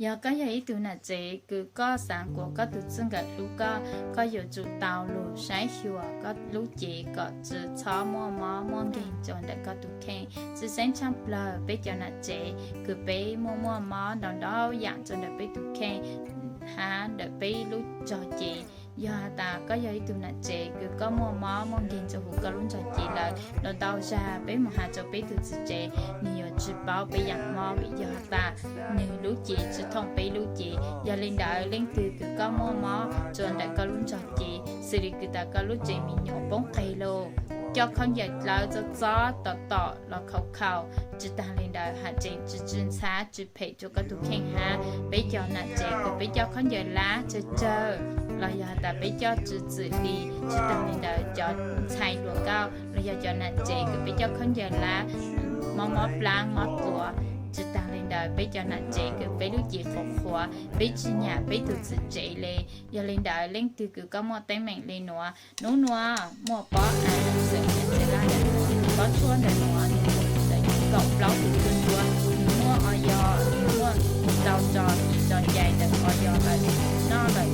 Yog koj yog ib tug nam tsev kws koj xaav kuas koj tug txij nkawm hlub koj, koj yuav tsum tau lug saib xyuas koj lub cev kom tsi txhob muaj mob muaj nkeeg rua ntawm koj tug kheej. Tsi xeeb tshaaj plawg peb cov nam tsev kws peb muaj muaj mob ntau ntau yaam rua ntawm peb tug kheej hab ntawm peb lub ntsog cev. Yog has tas koj yog ib tug nam tsev kws koj muaj mob muaj nkeeg rua huv koj lub ntsog cev lawm, ntau ntau zag peb moog has rua peb tug txiv tsev, nwg yuav tsi paub peb yaam mob vim yog has tas nwg lub cev tsi thooj peb lub cev. Yog li ntawd leej twg kws koj muaj mob rua ntawm koj lub ntsog cev xws li kws tas koj lub tsev me nyuam poob qeg lug, coj khaub ncaws dlawb txob txob tom tom los khaus khaus, tsi taag li ntawd has tseem tsi tsi ntxhab tsi phem rua koj tug kheej hab. Peb cov nam tsev kws peb coj khaub ncaws lab tsawg tsawg los yog has tas peb coj tsi txwm hli, tsi taag li ntawd cov ntxhais hluas nkauj los yog cov nam tsev kws peb coj khaub ncaws lab mob mob plaab mob tuav, tsi taag li ntawd peb cov nam tsev kws peb lub cev qhuav qhuav, peb tsi nyam peb tug txiv tsev le. Yog li ntawd leej twg kws koj muaj teeb meem le nuav, nub nua muaj pob av xwm tsev laj ntawm nuav, pob tshuaj ntawm nuav nwg kaum plaub tus tshuaj ntua, nwg muaj oyo, nwg muaj tau tso tso cai ntawm oyo lawm, noj lawm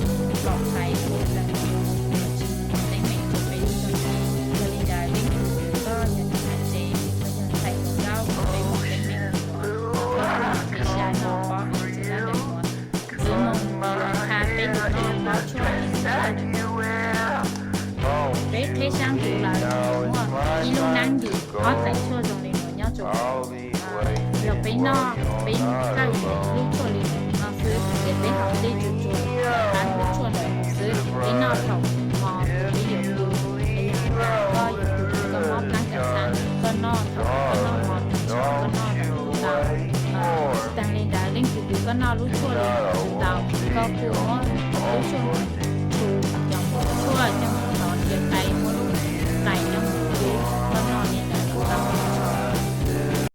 pom qhais ua le teeb meem rua peb lub ntsog cev. Yog li ntawd leej twg kws koj yog tug nam tsev los yog ntxhais hluas nkauj kws peb muaj teeb meem le nuav, koj tsi xav noj pob av tsev laj ntawm nuav, tsi moog qha peb tug noj pob tshuaj tsev laj ntawm nuav. Peb qheb sab ntuj lawm muaj ib lub neeb yim ob daim tshuaj zoo li nuav nyob rua, yog peb noj peb kawm lub tshuaj li nuav no xwb ces peb haus dlej tsuag tsuag hab lub tshuaj ntawm nuav xwb. Peb noj thaum hmo peb yuav pw, es yog koj yog tug kws koj mob plaab kav xav, koj noj thaum koj noj hmo tag nrho koj noj tau. Tsi taag li ntawd leej twg kws koj noj lub tshuaj li nuav tau, koj kuj muab lub tshuaj tsu